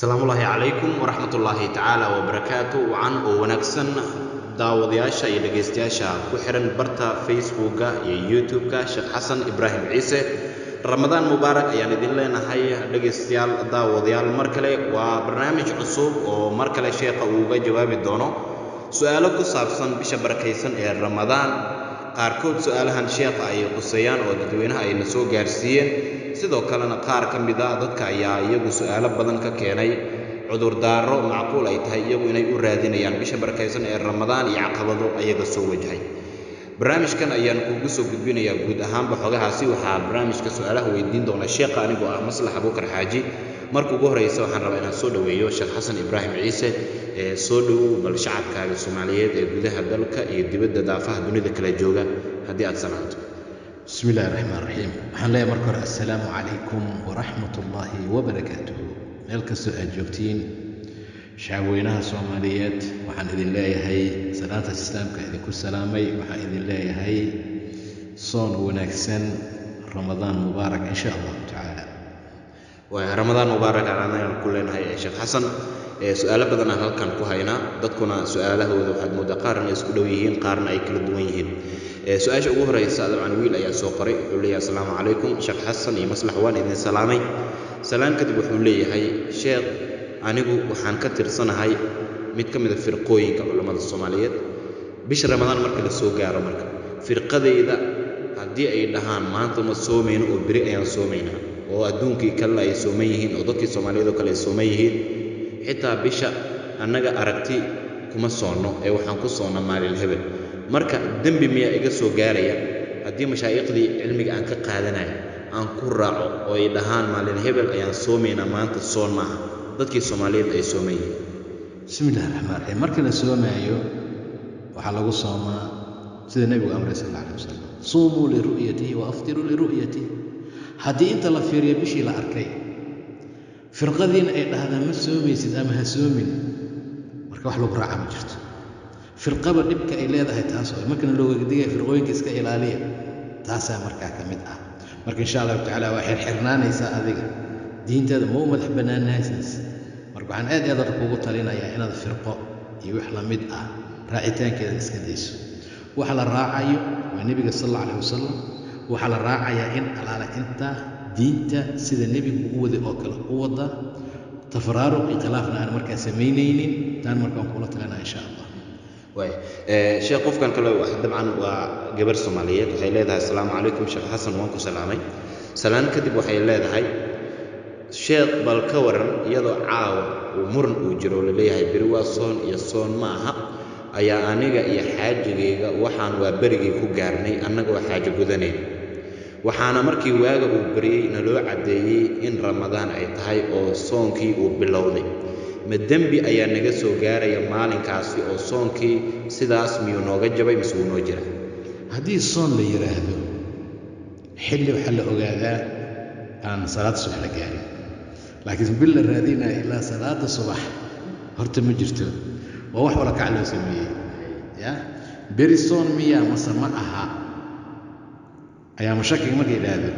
Asalaamullaahi calaykum waraxmatullaahi tacaala wabarakaatu. Wacan oo wanaagsan daawadayaasha iyo dhegaystayaasha ku xihan barta Facebooka iyo YouTube-ka Sheekh Xasan Ibraahim Ciise. Ramadaan mubaarak ayaan idin leenahay, dhegaystayaal, daawadayaal. Mar kale waa barnaamij cusub oo mar kale sheekha uu uga jawaabi doono su-aalo ku saabsan bisha barakaysan ee Ramadaan. Qaarkood su-aalahan sheekha ay quseeyaan oo dadweynaha ayna soo gaarsiiyeen, sidoo kalena qaar ka mid a dadka ayaa iyagu su-aalo badan ka keenay cudurdaaro macquul ay tahay iyagu inay u raadinayaan bisha barakaysan ee Ramadaan iyo caqabado ayaga soo wajahay. Barnaamijkan ayaan kuugu soo gudbinayaa guud ahaanba xogahaasi. Waxaa barnaamijka su-aalaha weydiin doona sheekha anigoo ah Maslax Abuukar Xaaji. Marka ugu horreysa waxaan rabaa inaan soo dhoweeyo Sheekh Xasan Ibraahim Ciise. Ee soo dhowow, bal shacabkaaga Soomaaliyeed ee gudaha dalka iyo dibadda daafaha dunida kala jooga haddii aad salaanto. Bismi illahi raxmaan raxiim. Waxaan leeyahay marka hore assalaamu calaykum waraxmat ullaahi wabarakaatuhu. Meel kastoo aad joogtiin, shacabweynaha Soomaaliyeed, waxaan idin leeyahay salaantaas Islaamka idinku salaamay. Waxaan idin leeyahay soon wanaagsan, Ramadaan mubaarak insha Allahu tacaala. Waay, Ramadaan mubaarak aan anagan ku leenahay, Sheekh Xasan. Su-aalo badan aan halkan ku haynaa, dadkuna su-aalahooda waxaad mooddaa qaarna isku dhow yihiin, qaarna ay kala duwan yihiin. Su-aasha ugu horeysa dabcan wiil ayaa soo qoray. Wuxuu leeyahay: "Asalaamu calaykum Sheekh Xasan iyo Maslax, waan idin salaamay." Salaan kadib wuxuu leeyahay: "Sheekh, anigu waxaan ka tirsanahay mid ka mid a firqooyinka culammada Soomaaliyeed. Bisha Ramadaan marka la soo gaaro, marka firqadayda haddii ay dhahaan maanta ma soomayno oo beri ayaan soomaynaa, oo adduunkii kalena ay sooman yihiin oo dadkii Soomaaliyeed oo kale ay sooman yihiin, xitaa bisha annaga aragti kuma soonno ee waxaan ku soonnaa maalin hebel, marka dembi miyaa iga soo gaaraya haddii mashaa'iqdii cilmiga aan ka qaadanayo aan ku raaco oo ay dhahaan maalin hebel ayaan soomaynaa, maanta soon maaha, dadkii Soomaaliyeed ay sooman yihiin?" Bismi illahi raxmaan raxiim. Marka la soomaayo waxaa lagu soomaa sida Nebigu amray sal alla alay wasalam: suumuu liru'yatihi wa aftiruu liru'yatihi. Haddii inta la fiiriyo bishii la arkay, firqadiina ay dhahdaan ma soomaysid ama ha soomin, marka wax lagu raaca ma jirto. Firqaba dhibka ay leedahay taas oo markana looga digaya firqooyinka iska ilaaliya, taasaa markaa ka mid ah. Marka insha Allahu tacaala waa xirxirnaanaysaa, adiga diintaada ma u madax bannaanaysaysa. Marka waxaan aad aad kugu talinayaa inaad firqo iyo wax la mid ah raacitaankeeda iska dayso. Waxa la raacayo waa Nebiga sal alla alayh wasalam. Waxaa la raacayaa in alaala inta diinta sida Nebigu u waday oo kale u wada, tafaraaruq iyo khilaafna aan markaa samaynaynin. Taan markaan kula talinaa insha Allah. Waay, sheekh, qofkan kale dabcan waa gabar Soomaaliyeed. Waxay leedahay: "Asalaamu calaykum Sheekh Xasan, waan ku salaamay." Salaan kadib waxay leedahay: "Sheekh, bal ka waran iyadoo caawa uu muran uu jiro, laleeyahay beri waa soon iyo soon ma aha, ayaa aniga iyo xaajigayga waxaan waa berigii ku gaarnay annagoo xaajo gudanayn, waxaana markii waaga uu beriyey naloo caddeeyey in Ramadaan ay tahay oo soonkii uu bilowday. Ma dembi ayaa naga soo gaaraya maalinkaasi oo soonkii sidaas miyuu nooga jabay mise wuu noo jiraa?" Haddii soon la yidhaahdo, xilli waxaa la ogaadaa aan salaada subax la gaarin, laakiin bil la raadinayo ilaa salaada subax horta ma jirto. Waa wax walakac loo sameeyey. Ya beri soon miyaa mase ma aha ayaa mashakiga marka yidhaahdo,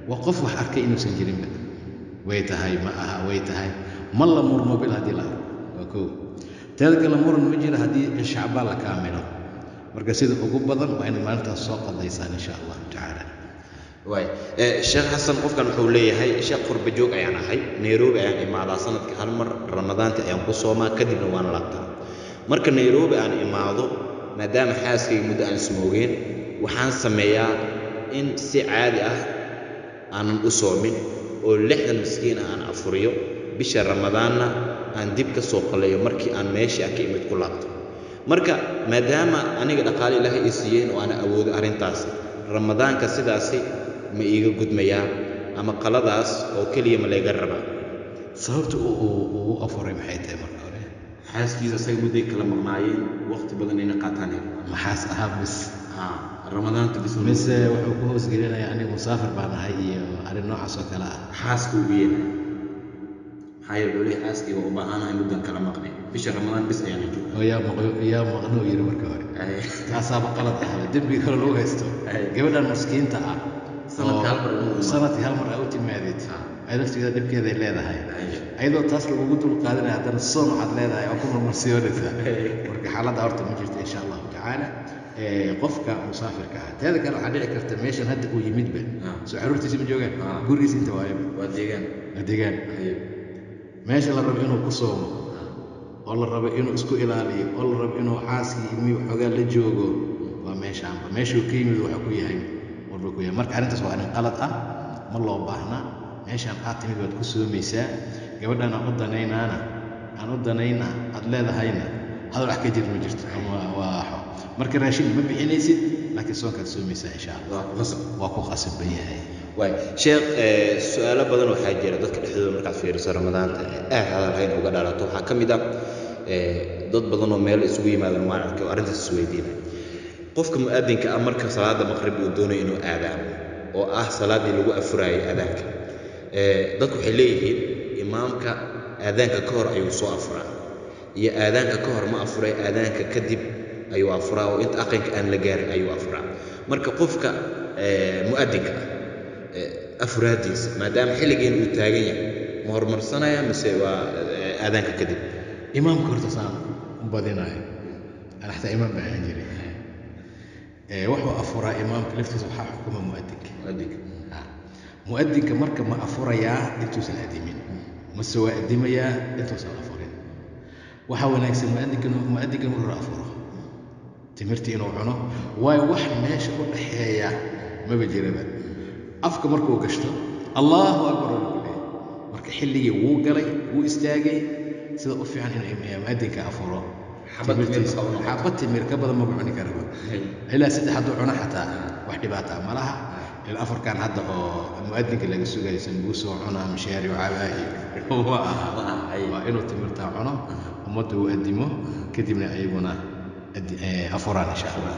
waa qof wax arkay inuusan jirinba. Way tahay ma aha, way tahay ma la murmo bil haddii la arko waa kow. Teeda kale muran ma jiro haddii Shacbaan la kaamilo. Marka sida ugu badan waa inaad maalintaas soo qadaysaan insha Allahu tacaala. Waay, Sheekh Xasan, qofkan wuxuu leeyahay: "Sheekh, qurba joog ayaan ahay, Nairobi ayaan imaadaa sanadka hal mar, Ramadaanta ayaan ku soomaa, kadibna waan laabtaa. Marka Nairobi aan imaado, maadaama xaaskayga muddo aan ismoogeen, waxaan sameeyaa in si caadi ah aanan u soomin oo 60 miskiin ah aan afuriyo, bisha Ramadaanna aan dib ka soo qaleeyo markii aan meeshii aan ka imid ku laabto. Marka maadaama aniga dhaqaale Ilaahay ii siiyeen oo aan awoodo arrintaasi, Ramadaanka sidaasi ma iiga gudmayaa ama qaladaas oo keliya ma layga rabaa?" Sababta uu u afuray maxay tahay marka hore? Xaaskiisa asaga mudday kala maqnaayeen, waqti badan inay qaataan ay rabaan. Maxaas ahaa bis? Ramadaanta bis. Mise wuxuu ku hoosgelinayaa aniga musaafir baan ahay iyo arrin noocaas oo kale ah? Xaaska ugu yeelaya, maxaa yeele wuxuu leeyahay xaaskii waa u baahanahay, muddan kala maqnay, bisha Ramadaan bis ayaana jooga. Oo yaa maqlo yaa maqno yiri marka hore, taasaaba qalad ah, dembiga kale lagu haysto gabadhan maskiinta ah. Sanadka hal mar inuu imaado. Sanadkii hal mar aa u timaadid, ay laftigeeda dhibkeeday leedahay. Ayadoo taas lagugu dul qaadanaya haddana soon waxaad leedahay waa ku marmarsiyoonaysaa. Marka xaaladda horta ma jirto insha allahu tacaala. Qofka musaafirka ah, teeda kale waxaa dhici karta meeshan hadda uu yimidba soo caruurtiisa ma joogaan, gurigiisa inta waayaba waa deegaan, waa deegaan meesha la rabo inuu ku soomo oo la rabo inuu isku ilaaliyo oo la rabo inuu xaaskii ilmihii waxoogaa la joogo waa meeshaanba meeshuu ka yimid waxa ku yahay warba ku yahay. Marka arrintaas waa arrin qalad ah, ma loo baahna. Meeshaan aad timid waad ku soomaysaa, gabadhan aan u danaynaana aan u danaynaa aad leedahayna hadal wax ka jir ma jirto ama waa marka raashin ma bixinaysid, laakiin soonkaad soomaysaa insha allah, waa ku khasban yahay. Waay sheekh, su-aalo badan waxaa jira dadka dhexdooda markaad fiiriso ramadaanta aad hadalhayn uga dhalato. Waxaa ka mid ah dad badan oo meel isugu yimaadan waan arkay oo arrintaas isweydiinay. Qofka mu'adinka ah marka salaada maqrib uu doonayo inuu aadaamo oo ah salaaddii lagu afuraayay aadaanka, dadku waxay leeyihiin imaamka aadaanka ka hor ayuu soo afuraa iyo aadaanka ka hor ma afuray, aadaanka kadib ayuu afuraa oo inta aqinka aan la gaarin ayuu afuraa. Marka qofka mu'adinka ah afuraadiisa maadaama xilligeen uu taagan yahay ma horumarsanaya mise waa aadaanka kadib? Imaamka horta saan u badinayo, ana xataa imaam baan ahaan jiray, wuxuu afuraa imaamka laftiisa waxaa xukuma mu'adinka. Mu'adinka mu'adinka marka ma afurayaa intuusan adimin mase waa adimayaa intuusan afurin? Waxaa wanaagsan mu'adinka markuu hore afuro timirtii inuu cuno, waayo wax meesha u dhaxeeya maba jiraba. Afka markuu gashto allahu akbar uu ku leeyahay, marka xilligii wuu galay, wuu istaagay. Sida u fiican inuu mu'adinka afuro xabad timir ka badan maba cuni karaba, ilaa saddex hadduu cuno xataa wax dhibaata ma laha. Ilaa afarkan hadda oo mu'adinka laga sugayo sambuusoo cunaa mishaari cabaa iyo ma aha, waa inuu timirtaa cuno, ummadda uu addimo, kadibna ayaguna afuraan insha allah.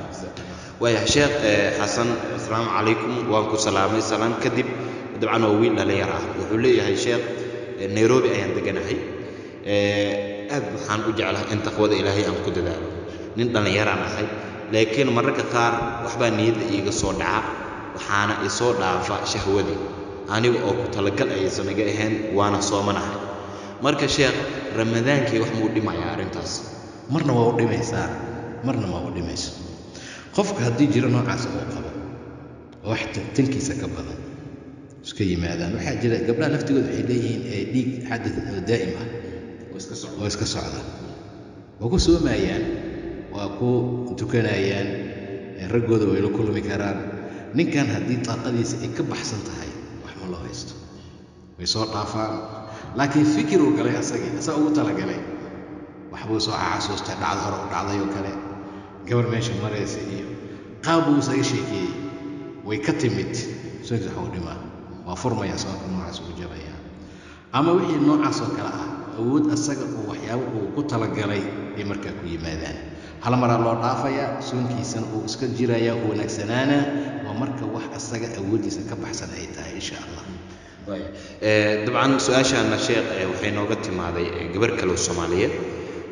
Waaya sheekh Xasan, asalaamu calaykum, waan ku salaamay. Salaan kadib, dabcan waa wiil dhalinyar ah, wuxuu leeyahay sheekh, Nairobi ayaan deganahay, aad waxaan u jeclahay in taqwada ilaahay aan ku dadaalo, nin dhallinyaraan ahay, laakiin mararka qaar waxbaa niyadda iiga soo dhaca, waxaana isoo dhaafa shahwadii aniga oo ku talagal ayaysan iga ahayn, waana soomanahay. Marka sheekh, ramadaankii wax muu dhimayaa arrintaas? Marna waa u dhimaysaa, marna waa u dhimayso. Qofka haddii jiro noocaas uu qabo oo wax tankiisa ka badan iska yimaadaan, waxaa jira gabdhaha laftigooda waxay leeyihiin dhiig xadad oo daa'im ah oo iska socda, waa ku soomayaan, waa ku tukanayaan, raggooda way la kulmi karaan. Ninkan haddii daaqadiisa ay ka baxsan tahay wax ma loo haysto, way soo dhaafaan. Laakiin fikir uu galay asagii asaa ugu talagalay, waxbuu soo xasuustay dhacdo hore u dhacday oo kale, gabar meesha maraysa iyo qaab buu isaga sheekeeyey, way ka timid, soonkiisa waxa u dhimaa waa furmaya, soonka noocaas uu jabaya. Ama wixii noocaas oo kale ah awood asaga uu waxyaabo uu ku talagalay ay markaa ku yimaadaan, hal maraa loo dhaafayaa, soonkiisana uu iska jiraya, uu wanaagsanaana waa marka wax asaga awooddiisa ka baxsan ay tahay insha allah. Dabcan su-aashaana sheekh waxay nooga timaaday gabar kale oo Soomaaliyeed.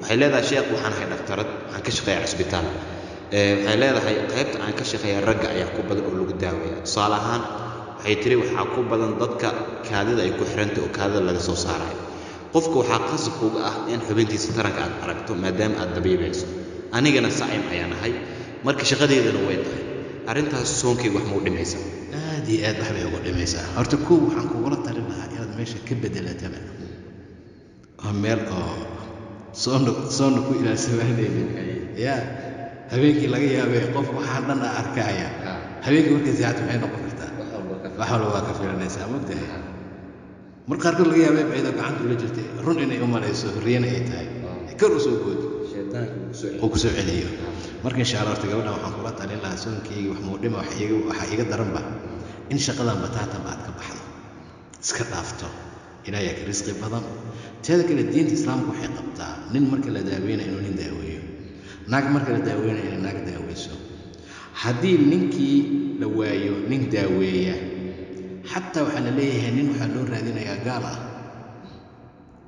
Waxay leedahay sheekh, waxaan ahay dhaktarad, waxaan ka shaqeeyaa cisbitaal. Waxay leedahay qaybta aan ka shaqeeya ragga ayaa ku badan oo lagu daaweeya. Tusaale ahaan waxay tiri waxaa ku badan dadka kaadida ay ku xirantay oo kaadida laga soo saarayo. Qofka waxaa qasab kuga ah in xubintiisa taranka aad aragto maadaama aad dabiibayso, anigana sacim ayaan ahay, marka shaqadeedana way tahay arrintaas, soonkayga wax ma u dhimaysa? Aad iyo aad wax bay uga dhimaysaa. Horta kow waxaan kugula talin lahaa inaad meesha ka bedelataba, waa meel oo soonna soonna ku ilaalsamaanaynin ya habeenkii laga yaabee qof waxaan dhan a arkaya habeenkii markay seexato maxay noqon kartaa? Wax walba waa ka filanaysaa, mogtahay. Mar qaarkood laga yaabee iyadoo gacanta ula jirtay run inay u malayso riyana ay tahay, kor u soo boodo uu ku soo celiyo. Marka insha allah horta gabadhan waxaan kula talin lahaa soonkaygii wax muu dhima, waxaa iga daranba in shaqadan bataatanba aad ka baxdo, iska dhaafto, ilaahay ka risqi badan. Teeda kale diinta islaamka waxay qabtaa nin marka la daaweynayo inuu nin daaweeyo, naag marka la daaweynayo inay naag daaweyso. Haddii ninkii la waayo nin daaweeya, xataa waxaa la leeyahay nin waxaa loo raadinayaa gaal ah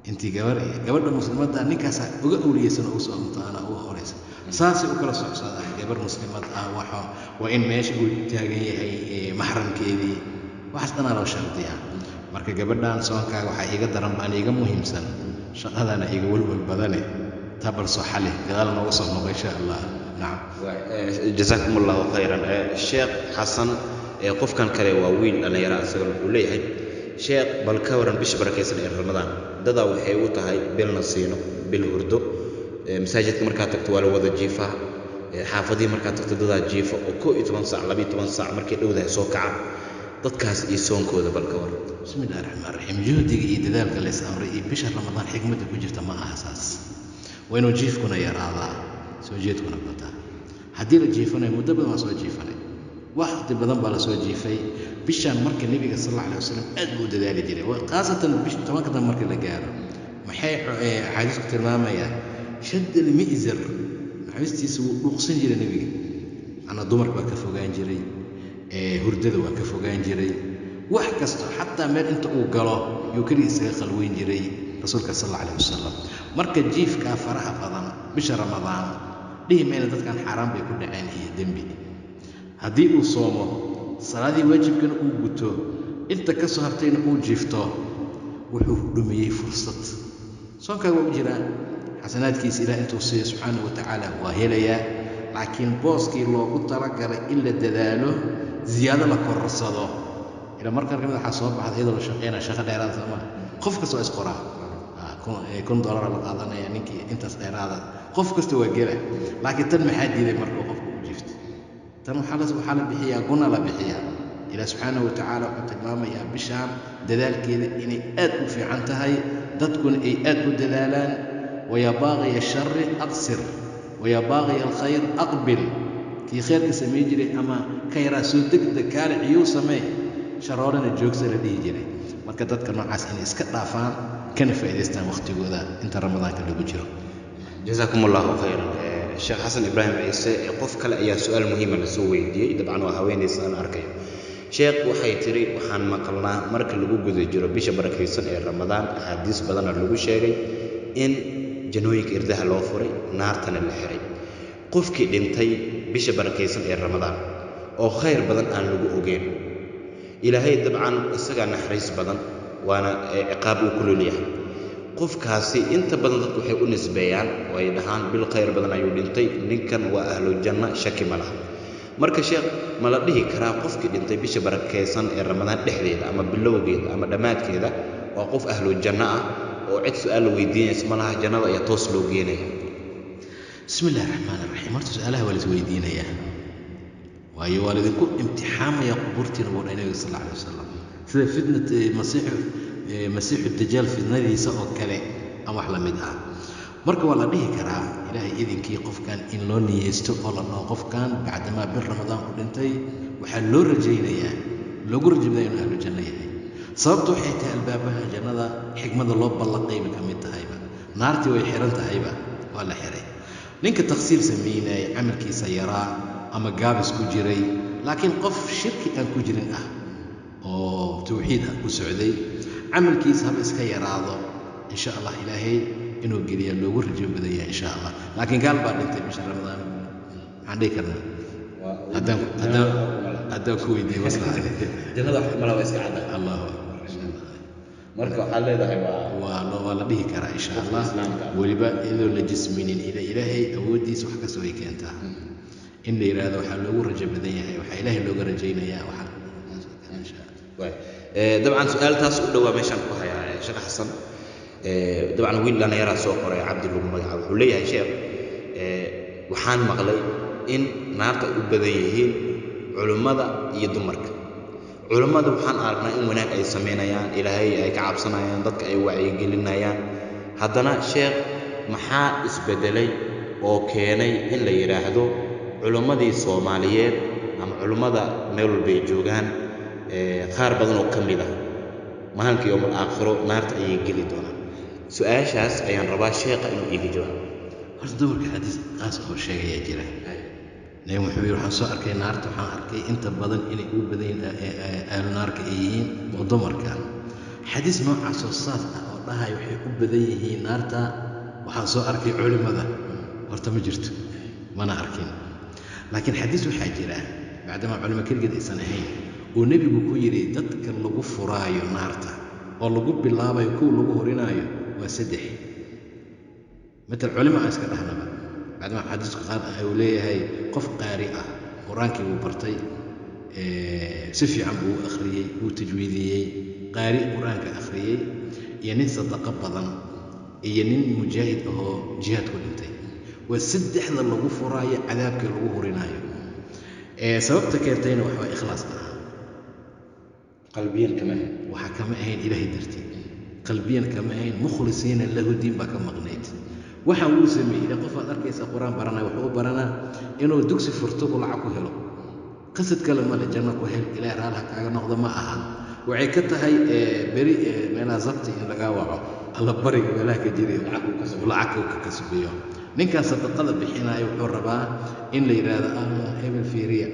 intii gabar gabadha muslimadda ninkaasaa uga awliyeysan oo usoo mutaana uga horeysa, saasay u kala socsadaan. Gabar muslimad ah waxa waa in meesha uu taagan yahay maxramkeedii, waxaas dhanaa loo shardiyaa. Marka gabadhan soonkaaga waxaa iiga daran baan iiga muhiimsan shaqadana iiga walwal badane, taa bal soo xali, gadaal nooga soo noqo insha Allah. Nacam. Jasaakum Allahu khayran, Sheekh Xasan. Qofkan kale waa wiil dhallinyara, isagana wuxuu leeyahay: Sheekh, bal ka waran bisha barakaysan ee Ramadaan? Dadaa waxay u tahay bil nasiino, bil hurdo. Masaajidka markaad tagto waa la wada jiifaa, xaafadihii markaad tagto dadaa jiifa oo 11 saac, 12 saac markay dhowdahay soo kaca. Dadkaas iyo soonkooda bal ka waran? Bismi illahi raxmaan raxiim. Juhdiga iyo dadaalka lays amray iyo bisha Ramadaan xikmadda ku jirta ma aha saas. Waa inuu jiifkuna yaraadaa, soo jeedkuna bataa. Haddii la jiifanayo, muddo badan waa soo jiifanay, waqti badan baa la soo jiifay bishaan. Marka Nebiga sal alla alay wasalam aad buu u dadaali jiray, khaasatan bish 10-ka dambe marka la gaaro. Maxay axaadiisku tilmaamayaan? Shadd almi'zar, naxariistiisa wuu dhuuqsan jiray Nebiga. Macnaa dumarka waa ka fogaan jiray, hurdada waa ka fogaan jiray, wax kasta, xataa meel inta uu galo yuu keligii isaga khalweyn jiray Rasuulka sal alla alayh wasalam. Marka jiifkaa faraha badan bisha Ramadaan dhihi mayna dadkan xaaraan bay ku dhaceen iyo dembi. Haddii uu soomo, salaadii waajibkana uu guto, inta ka soo hartayna uu jiifto, wuxuu dhumiyey fursad. Soonkaaga waa u jiraa, xasanaadkiisa Ilaah intuu siiyo subxaanahu wa tacaala waa helayaa, laakiin booskii loogu talagalay in la dadaalo, ziyaado la kororsado. Ila markaan kamid waxaa soo baxda iyadoo la shaqeynaya shaqo dheeraada, soo maa? Qof kasta waa isqoraa, $1000 la qaadanaya ninkii intaas dheeraada, qof kasta waa gela. Laakiin tan maxaa diiday markuu qofku u jiifto? Tan waxaa la bixiyaa guna la bixiyaa. Ilaah subxaanahu wa tacaala wuxuu tilmaamayaa bishaan dadaalkeeda inay aad u fiican tahay, dadkuna ay aad u dadaalaan. Wayaa baaqiya shari aqsir, wayaa baaqiya alkhayr aqbil. Kii khayrka samey jiray ama ka yaraa soo degdeg kaale ciyuu samee, sharoorana joogsa la dhihi jiray. Marka dadka noocaas inay iska dhaafaan kana faa'idaystaan waqtigooda inta Ramadaanka lagu jiro. Jasaakum Allahu khayran, Sheekh Xasan Ibraahim Ciise. Qof kale ayaa su-aal muhiima la soo weydiiyey, dabcan waa haweenaysa aan arkayo. Sheekh, waxay tiri: waxaan maqalnaa marka lagu guda jiro bisha barakaysan ee Ramadaan, axaadiis badana lagu sheegay in jannooyinka irdaha loo furay, naartana la xiray. Qofkii dhintay bisha barakaysan ee Ramadaan oo khayr badan aan lagu ogeyn, Ilaahay dabcan isagaa naxariis badan, waana ciqaab uu ku lolyahay qofkaasi. Inta badan dadku waxay u nisbeeyaan oo ay dhahaan bil khayr badan ayuu dhintay ninkan, waa ahlu janno, shaki ma laha. Marka sheekh, ma la dhihi karaa qofkii dhintay bisha barakaysan ee Ramadaan dhexdeeda ama bilowgeeda ama dhammaadkeeda waa qof ahlu janno ah oo cid su-aal la weydiinaysa ma laha, jannada ayaa toos loo geenaya? Bismi illahi raxmaan iraxiim. Horta su-aalaha waa la isweydiinayaa, waayo waa laydinku imtixaamaya qubuurtiina buu dhahay Nabiga sal alla alay wasalam, sida fitnat masiixu masiixu dajaal fitnadiisa oo kale ama wax la mid ah. Marka waa la dhihi karaa Ilaahay idinkii qofkan in loo niyeysto oo la dhaho qofkan bacdamaa bil Ramadaan ku dhintay, waxaa loo rajaynayaa, loogu rajaynaya inuu ahlu janno yahay. Sababtu waxay tahay albaabaha jannada xikmada loo ballaqayba ka mid tahayba, naartii way xiran tahayba, waa la xiray. Ninka taqsiir sameynayay, camalkiisa yaraa ama gaabis ku jiray, laakiin qof shirki aan ku jirin ah oo tawxiid ah ku socday, camalkiisa haba iska yaraado, insha Allah Ilaahay inuu geliya loogu rajo badan yahay insha Allah. Laakiin gaal baa dhintay bisha Ramadaan, maxaan dhihi karnaa haddaan haddaan haddaan ku weydiiyo maslaxa? Jannada wax mala waa iska cadda. Allahu akbar. Marka waxaad leedahay waa waa la dhihi karaa insha Allah. Islaamka. Weliba iyadoo la jisminin, ila Ilaahay awooddiisa wax kasta way keentaa in la yidhaahdo waxaa loogu rajo badan yahay, waxaa Ilaahay looga rajaynayaa waxa insha Allah. Waay. Dabcan su-aal taas u dhowaa meeshaan ku hayaa, Sheekh Xasan. Dabcan wiil dhallinyaraa soo qoray, Cabdi lagu magacaabo. Wuxuu leeyahay: Sheekh, waxaan maqlay in naarta ay u badan yihiin culimmada iyo dumarka. Culimmada waxaan aragnaa in wanaag ay samaynayaan, Ilaahay ay ka cabsanayaan, dadka ay wacyigelinayaan. Haddana sheekh, maxaa isbedelay oo keenay in la yidhaahdo culimmadii Soomaaliyeed ama culimmada meel walba ay joogaan, qaar badan oo ka mid ah maalinka yowmal aakhiro naarta ayay geli doonaan? Su-aashaas ayaan rabaa sheekha inuu iiga jawaabo. Horta dumarka xadiis qaas oo sheegayaa jira. Nabi wuxuu yidhi: waxaan soo arkay naarta, waxaan arkay inta badan inay ugu badan yihiin ahlu naarka ay yihiin oo dumarka. Xadiis noocaas oo saas ah oo dhahay waxay u badan yihiin naarta waxaan soo arkay culimada, horta ma jirto, mana arkin. Laakiin xadiis waxaa jira, bacdamaa culimo keligeed aysan ahayn, oo Nebigu ku yidhi dadka lagu furaayo naarta Oo lagu bilaabayo, kuwa lagu horinaayo waa saddex. Matal culimo aan iska dhahnaba, bacdama xadiisku qaar uu leeyahay qof qaari ah, Qur-aankii buu bartay, si fiican buu u akhriyey, wuu tajwiidiyey, qaari Qur-aanka akhriyey, iyo nin sadaqo badan, iyo nin mujaahid ahoo jihaad ku dhintay, waa saddexda lagu furaayo cadaabkii lagu hurinaayo. Sababta keentayna waxaa ikhlaas ahaa. Qalbiyan kama ahayn. Waxaa kama ahayn Ilaahay dartii, qalbiyan kama ahayn, mukhlisiina lahu diin baa ka maqnayd. Waxa uu sameeyey, ila qof aad arkaysa Qur-aan baranaya, wuxuu u baranaa inuu dugsi furto uu lacag ku helo, qasad kale male. Janno ku hel, Ilahay raalaha kaaga noqdo ma aha. Waxay ka tahay beri meelaha zabti in lagaa waco, alla bariga meelaha ka jiriyo lacag ka kasbiyo. Ninkan sadaqada bixinayo wuxuu rabaa in la yidhaahdo, "Hebel fiiriya,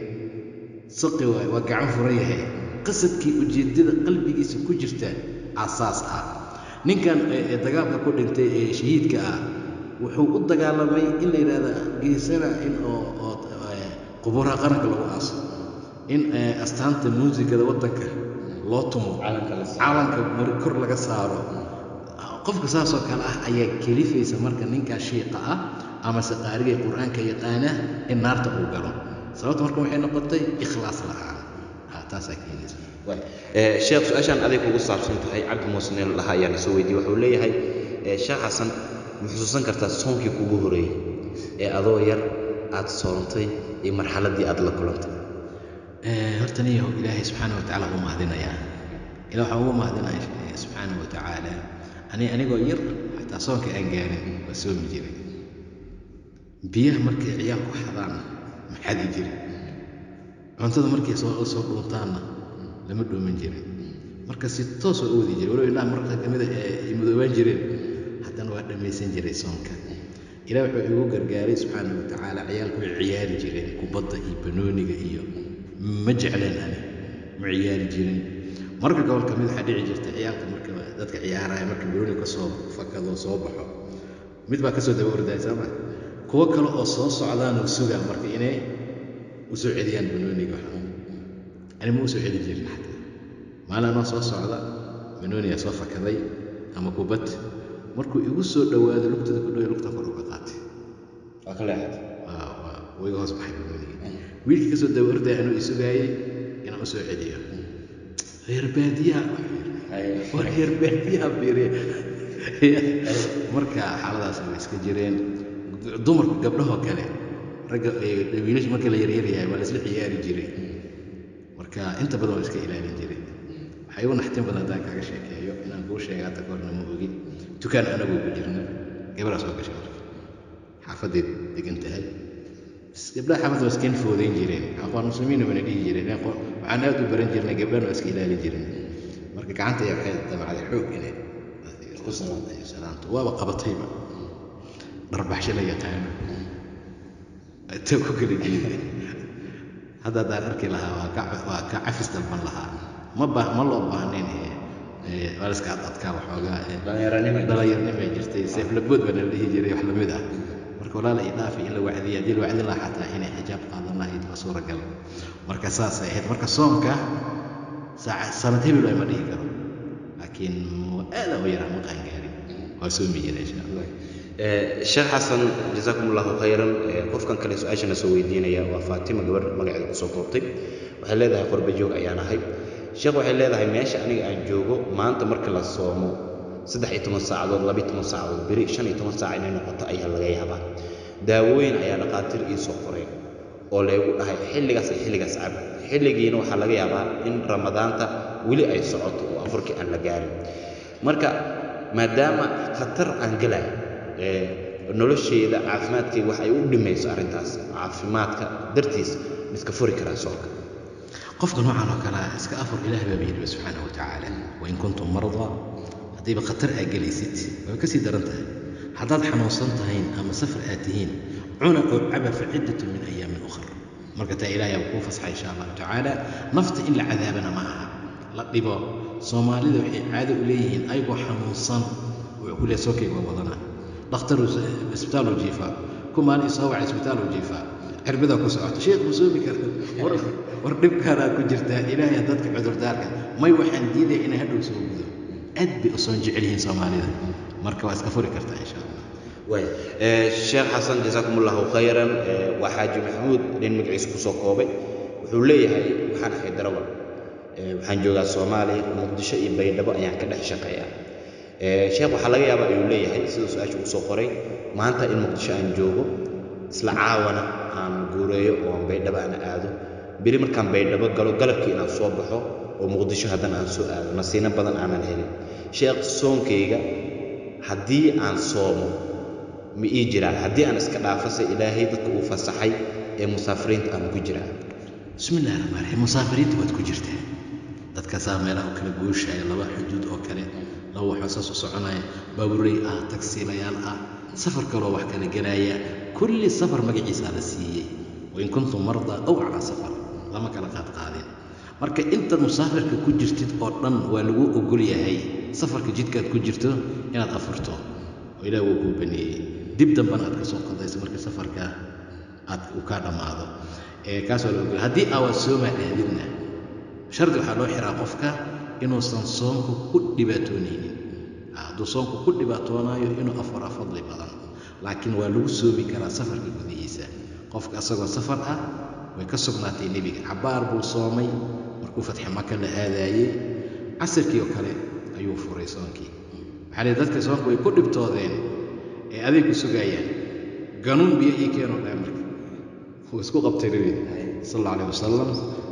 saqi waay, waa gacan furan yahay." Qasadkii, ujeeddada qalbigiisa ku jirta asaas ah. Ninkan dagaalka ku dhintay ee shahiidka ah wuxuu u dagaalamay in la yidhaahdo geesana, in oo qubuuraha qaranka lagu aaso, in astaanta muusikada waddanka loo tumo, calanka kor laga saaro. Qofka saasoo kale ah ayaa kelifaysa marka ninkaa shiiqa ah amase qaarigay Qur-aanka yaqaana in naarta uu galo. Sababta marka waxay noqotay ikhlaas la'aan, taasaa keenaysa. Sheekh, su-aashaan aday kugu saabsan tahay, Cabdi Muuse neel dhaha ayaana soo weydiiyey. Wuxuu leeyahay, Sheekh Xasan, ma xusuusan kartaa soonkii kugu horeeyey ee adoo yar aad soontay iyo marxaladdii aad la kulantay? Horta niyahow, Ilaahay subxaana wa tacaala uu mahadinayaa. Ilah waxaan ugu mahadinaya subxaana wa tacaala, anigoo yar xataa soonka aan gaarin waa soomi jiray. Biyaha markay ciyaalku xadaan ma xadi jirin, cuntada markay soo dhuuntaanna lama dhuuman jirin. Marka si toos waa u wadi jiray, walow indhaha marka kamida ay madoobaan jireen, haddana waa dhammaysan jiray soonka. Ilaah wuxuu igu gargaaray subxaana wa tacaala, ciyaalku way ciyaari jireen kubadda iyo banooniga iyo ma jecleen, ani ma ciyaari jirin. Marka gobol kamid waxaa dhici jirta ciyaalka marka dadka ciyaaraya, marka banooniga kasoo fakado soo baxo, mid baa kasoo daba ordaya, sooma kuwo kale oo soo socdaan oo sugaa marka inay u soo celiyaan banooniga. Waxa ani ma u soo celi jirin. Xataa maalin anoo soo socda banoonigaa soo fakaday ama kubad, markuu igu soo dhowaado lugtada ku dhawaay, lugta kor uga qaatay. Waa ka leexatay. Waa iga hoos baxay banoonigii. Wiilkii kasoo daba ordaya anuu isugaayay inaan u soo celiyo, "Reer baadiyaha, war reer baadiyaha fiiriya." Marka xaaladaas way iska jireen. Dumarku, gabdhahoo kale, ragga wiilasha marka la yaryaryahay waa la isla ciyaari jiray. Marka inta badan waa iska ilaalin jiray. Waxaa igu naxtin badan haddaan kaaga sheekeeyo, inaan kuu sheega hadda kahorna ma ogi, dukaan anagoo ku jirna gabadhaa soo gashay. Marka xaafadeed degan tahay, gabdhaha xaafadda waa iskeen foodayn jireen, aqwaan muslimiinna wana dhihi jireen, waxaan aad u baran jirnay, gabdhahana waa iska ilaalin jireen. Marka gacanta ayaa waxay damacday xoog inay salaanto, waaba qabatayba, dharbaxsho la yaqaano inta ku kala jeeday. Hadda haddaan arki lahaa waa ka cafis dalban lahaa. Ma ba ma loo baahnayn, waa la iska adadkaa waxoogaa, dhalinyaranimay jirtay, seeflabood baa nala dhihi jiray, wax lamid ah. Marka walaala i dhaafi in la wacdiya, haddii la wacdin lahaa xataa inay xijaab qaadan lahayd waa suuragal. Marka saasay ahayd. Marka soonka saaca sanad hebel waay ma dhihi karo, laakiin aada u yaraa, ma qaangaarin, waa soomi jiray insha Allah. Sheekh Xasan, jazaakum Allahu khayran. Qofkan kale su-aashana soo weydiinaya waa Faatima, gabar magaceeda kusoo koobtay. Waxay leedahay, qurba joog ayaan ahay sheekh. Waxay leedahay, meesha aniga aan joogo maanta marka la soomo 13 saacadood, 12 saacadood, beri 15 saac inay noqoto ayaa laga yaabaa. Daawooyin ayaa dhaqaatiir ii soo qoreen oo laygu dhahay xilligaas iyo xilligaas cab. Xilligiina waxaa laga yaabaa in Ramadaanta weli ay socoto oo afurkii aan la gaarin. Marka maadaama khatar aan gelayo nolosheeda, caafimaadkayga wax ay u dhimayso arrintaas, caafimaadka dartiis miska furi karaa soonka? Qofka noocan oo kale ah iska afur. Ilaah baa yidhi subxaanahu wa tacaala, "Wain kuntum mardaa." Haddayba khatar aa gelaysid, way kasii daran tahay. Haddaad xanuunsan tahayn ama safar aad tihiin, cuna oo caba, fa ciddatun min ayaamin ukhar. Marka taa Ilaahay baa kuu fasaxay insha Allahu tacaala. Nafta in la cadaabana ma aha, la dhibo. Soomaalida waxay caado u leeyihiin ayagoo xanuunsan wuxuu ku leeyahay soonkayga waa wadanaa. Dhakhtar isbitaal u jiifaa, ku maalin soo wacay isbitaal u jiifaa, cirbidaa ku socoto, "Sheekh, ma soomi kara?" War dhibkaanaa ku jirtaa. Ilaahay dadka cudurdaarka may, waxaan diidaya inay hadhow soo gudo. Aad bay u soon jecel yihiin Soomaalida, marka waa iska furi kartaa insha Allah. Waaya Sheekh Xasan, jasaakum allahu khayran. Waa Xaaji Maxamuud, nin magaciisa kusoo koobay. Wuxuu leeyahay waxaan ahay darawal, waxaan joogaa Soomaaliya, Muqdisho iyo Baydhabo ayaan ka dhex shaqeeyaa. Sheekh, waxaa laga yaabaa ayuu leeyahay, siduu su-aasha kusoo qoray, maanta in Muqdisho aan joogo, isla caawana aan guureeyo oo aan Baydhabo aan aado, beri markaan Baydhabo galo galabkii inaan soo baxo oo Muqdisho haddana aan soo aado, nasiino badan aanan helin. Sheekh, soonkayga haddii aan soomo ma ii jiraa? Haddii aan iska dhaafase Ilaahay dadka uu fasaxay ee musaafiriinta aan ku jiraa? Bismi illahi raxmaan raxiim. Musaafiriinta waad ku jirtaa. Dadkaasaa meelaha u kala gooshaya, laba xuduud oo kale, laba waxaa saas u soconaya, baabuurey ah, tagsiilayaal ah, safar kaloo wax kala gelaya, kulli safar magaciisaa la siiyey. Wain kuntum mardaa aw calaa safar, lama kala qaadqaadin. Marka intaad musaafirka ku jirtid oo dhan waa lagu ogol yahay safarka jidkaad ku jirto inaad afurto, oo Ilaah wuu kuu baneeyey. Dib dambana aad ka soo qadayso marka safarka aad uu kaa dhammaado. Kaas waa la ogol. Haddii aawaad soomaa dhahdidna, shardi waxaa loo xiraa qofka inuusan soonka ku dhibaatoonaynin. Hadduu soonku ku dhibaatoonaayo, inuu afura fadli badan, laakiin waa lagu soomi karaa safarka gudihiisa qofka asagoo safar ah. Way ka sugnaatay nebiga, cabbaar buu soomay markuu Fatxi Maka la aadaayey, casirkii oo kale ayuu furay soonkii. Waxaa lihi dadka soonka way ku dhibtoodeen ee aday ku sugayaan, ganuun biyo ii keenoo dhahay. Marka wuu isku qabtay nebiga sal alla alayh wasalam,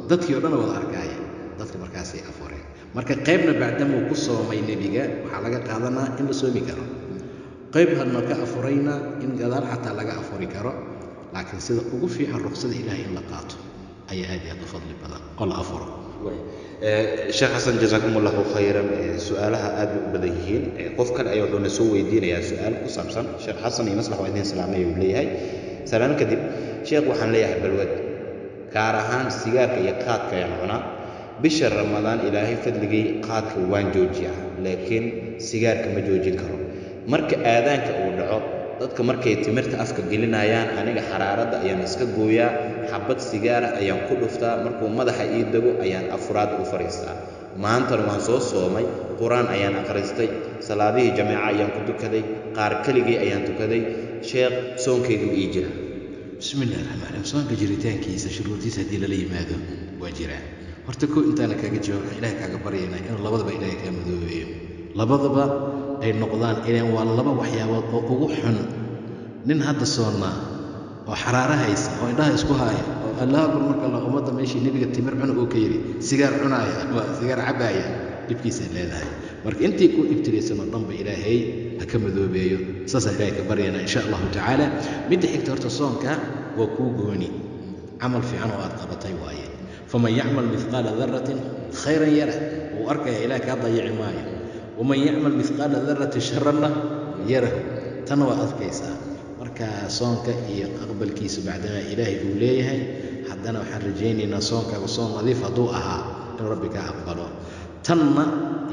dadkii o dhan wada arkaaya, dadka markaasay afureen. Marka qaybna bacdamuu ku soomay nebiga, waxaa laga qaadanaa in la soomi karo, qayb hadna ka afurayna in gadaal xataa laga afuri karo. Laakiin sida ugu fiican ruqsada Ilaahay in la qaato ayaa aad iyo aad u fadli badan oo la afuro. Sheekh Xasan, jasaakum allahu khayran. Su-aalaha aad bay u badan yihiin. Qof kale ayaa wuxuuna soo weydiinayaa su-aal ku saabsan. Sheekh Xasan iyo Maslax, waa idin salaamay uu leeyahay. Salaan kadib, sheekh, waxaan leeyahay balwad, gaar ahaan sigaarka iyo qaadka ayaan cunaa. Bisha Ramadaan Ilaahay fadligay qaadka waan joojiyaa, laakiin sigaarka ma joojin karo. Marka aadaanka uu dhaco, dadka markay timirta afka gelinayaan, aniga xaraaradda ayaan iska gooyaa, xabad sigaara ayaan ku dhuftaa. Markuu madaxa ii dego ayaan afuraadda u fadhiistaa. Maantana waan soo soomay, qur-aan ayaan akhristay, salaadihii jameeca ayaan ku tukaday, qaar keligii ayaan tukaday. Sheekh, soonkayga ma ii jira? Bismi illahi raxmaan raxiim. Soonka jiritaankiisa shuruurdiisa haddii lala yimaado waa jiraa. Horta kow intaana kaaga jawaab, waxaan Ilahay kaaga baryaynaa inuu labadaba Ilaahay kaa madoobeeyo, labadaba ay noqdaan, ilaan waa laba waxyaabood oo ugu xun. Nin hadda soonnaa oo xaraaro haysa oo indhaha isku haaya oo Allah akbar marka la ummadda meeshii nebiga timir cuna uu ka yidhi sigaar cunaaya ama sigaar cabaaya, dhibkiisay leedahay. Marka intii ku ibtilaysanoo dhanba Ilaahay ha ka madoobeeyo, saasaan Ilahay ka baryaynaa insha allahu tacaala. Midda xigta, horta soonka waa kuu gooni, camal fiican oo aad qabatay waaye. Faman yacmal mithqaala daratin khayran yara, wuu arkaya, Ilaah kaa dayici maayo. Waman yacmal mithqaala daratin sharanna yarahu, tanna waa adkaysaa. Marka soonka iyo aqbalkiisa bacdamaa Ilaahay uu leeyahay, haddana waxaan rajaynaynaa soonkaaga soon nadiif hadduu ahaa inuu Rabbi kaa aqbalo, tanna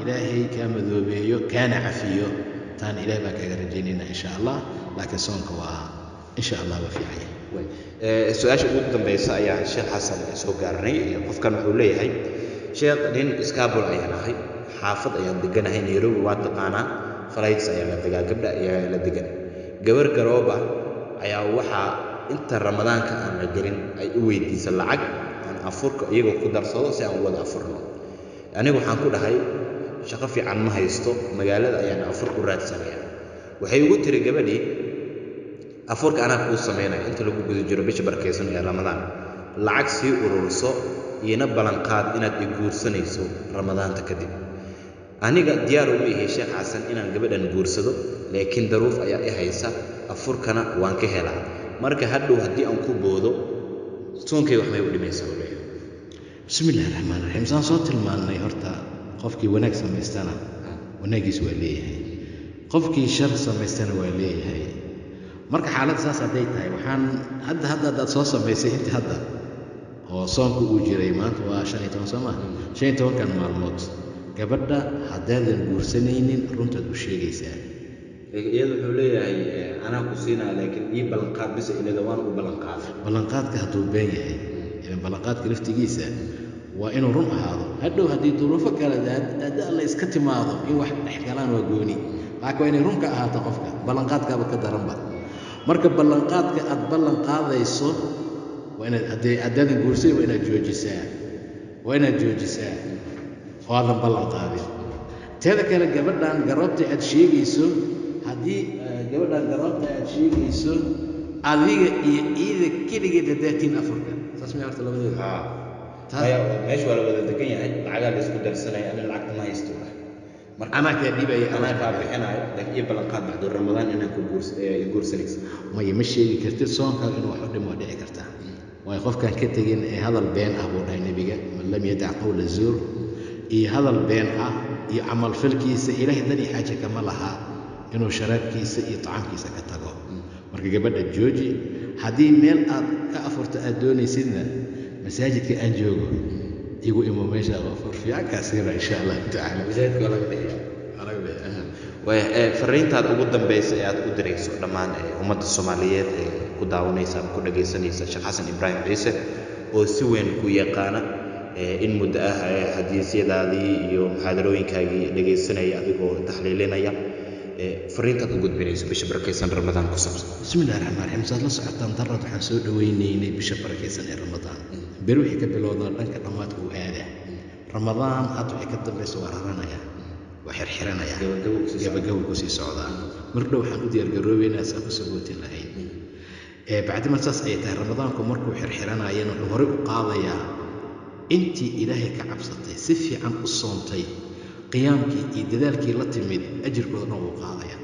Ilaahay kaa madoobeeyo kaana cafiyo. Taana Ilahay baan kaaga rajaynaynaa insha Allah. Laakiin soonka waa insha Allah waa fiican yahay. Su-aasha ugu dambaysa ayaan Sheekh Xasan soo gaarnay. Qofkan wuxuu leeyahay, sheekh, nin iskaabul ayaan ahay, xaafad ayaan deganahay Nairobi, waa taqaanaa, flights ayaa la degaa, gabdha ayaa la degan. Gabar garoob ah ayaa waxaa inta Ramadaanka aan la gelin ay u weydiisa lacag aan afurka iyagoo ku darsado si aan u wada afurno. Anigu waxaan ku dhahay shaqo fiican ma haysto, magaalada ayaan afur u raadsanaya. Waxay ugu tiri gabadhii, afurka anaa kuu samaynaya inta lagu guda jiro bisha barakaysan ee Ramadaan, lacag sii ururso, iina ballanqaad inaad i guursanayso Ramadaanta kadib. Aniga diyaar uma ihi, Sheekh Xasan, inaan gabadhan guursado, laakiin daruuf ayaa i haysa, afurkana waan ka helaa. Marka hadhow haddii aan ku boodo, soonkay wax may u dhimaysaa? U leeyahay. Bismi illahi raxmaan raxiim. Saan soo tilmaannay, horta qofkii wanaag samaystana wanaaggiis waa leeyahay, qofkii shar samaystana waa leeyahay. Marka xaaladda saas hadday tahay, waxaan hadda haddaad soo samaysay intii hadda oo soonku uu jiray, maanta waa 15, soo maa? 15-kan maalmood gabadha haddaadan guursanaynin runtaad u sheegaysaa. Iyada wuxuu leeyahay anaa ku siinaya, laakiin ii ballanqaad bisa ilada, waan u ballanqaaday. Ballanqaadka hadduu been yahay, ilan ballanqaadka laftigiisa Waa inuu run ahaado. Hadhow haddii duruufo kale hadda alla iska timaado in wax dhexgalaan waa gooni, laakiin waa inay run ka ahaato qofka. Ballanqaadkaaba ka daranba. Marka ballanqaadka aad ballan qaadayso waa inaad haddii haddaadan guursayn waa inaad joojisaa, waa inaad joojisaa oo aadan ballan qaadin. Teeda kale, gabadhan garoobta aad sheegayso, haddii gabadhan garoobta aad sheegayso adiga iyo iida keligeed haddaatiin afurka, saas miya horta labadooda? Maya, meesha waa la wada degan yahay, lacagaa la isku darsanaya, anin lacagta ma haysto. Marka anaa kaa dhiibaya, anaa kaa bixinayo, laakiin ii ballan qaad bacdu Ramadaan inaan ku guurs guursanaysa. Maya, ma sheegi kartid. Soonkaaga inuu wax u dhimo waa dhici kartaa. Waayo, qofkaan ka tegin ee hadal been ah buu dhahay Nebiga, man lam yadac qowla zuur, iyo hadal been ah iyo camal falkiisa, Ilaahay dan iyo xaaje kama laha inuu sharaabkiisa iyo tacaamkiisa ka tago. Marka gabadha jooji. Haddii meel aad ka afurto aad doonaysidna, masaajidka aan joogo igu imo, meesha afur fiican kaa siina, insha Allahu tacaala. Masaajidka waa laga bixiya. Waa laga bixiyaa. Waaya, fariintaad ugu dambeysa ee aad u dirayso dhammaan ummadda Soomaaliyeed ee ku daawanaysa ama ku dhagaysanaysa Sheekh Xasan Ibraahim Ciise oo si weyn ku yaqaana in muddo ah, xadiisyadaadii iyo muxaadarooyinkaagii dhagaysanaya adigoo taxliilinaya, fariintaad u gudbinayso bisha barakaysan Ramadaan ku saabsan? Bismi illahi raxmaan raxiim. Saad la socotaan, darad waxaan soo dhoweynaynay bisha barakaysan ee Ramadaan. Beri wixii ka bilowdaa dhanka dhammaadka uu aadaa Ramadaan. Hadda wixii ka dambaysa waa raranaya, waa xirxiranaya, gabagabo kusii socdaa. Gabagabo kusii socdaa. Mar dhow waxaan u diyaargaroobeynaa saan u sagootin lahayn. Bacdima saas ay tahay, Ramadaanku markuu xirxiranayana wuxuu horey u qaadayaa intii Ilaahay ka cabsatay, si fiican u soontay, qiyaamkii iyo dadaalkii la timid, ajirkooda dhan wuu qaadaya.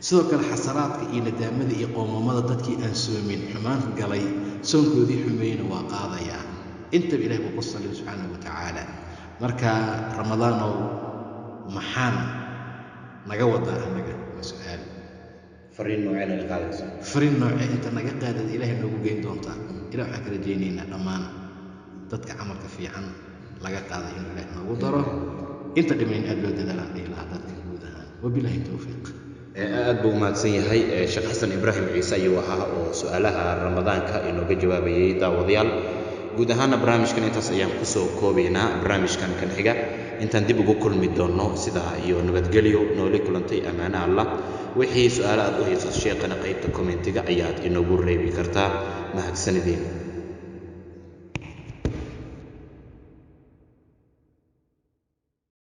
Sidoo kale xasaraadka iyo nadaamada iyo qoomamada dadkii aan soomin, xumaan galay, soonkoodii xumeeyena waa qaadayaa. Intaba Ilahay buu ku salliyo subxaanahu wa tacaala. Marka Ramadaanow maxaan naga wadaa annaga? Waa su-aal. Fariin noocee naga qaadayso? Fariin noocee inta naga qaadad Ilaahay noogu geyn doontaa? Ilah waxaan ka rajaynaynaa dhammaan dadka camalka fiican laga qaaday inuu Ilaah noogu daro. Inta dhimayn aad loo dadaalaan dhihi lahaa dadka guud ahaan. Wabilaahi towfiiq. Aad buu umahadsan yahay Sheekh Xasan Ibraahim Ciise ayuu ahaa oo su-aalaha Ramadaanka inooga jawaabayay. Daawadayaal, guud ahaana barnaamijkan intaas ayaan kusoo koobaynaa. Barnaamijkan kan xiga intaan dib ugu kulmi doonno, sidaa iyo nabadgelyo, nooli kulantay, ammaano Allah. Wixii su-aalo aad u hayso sheekhana qaybta commentiga ayaad inoogu reebi kartaa. Mahadsanideen.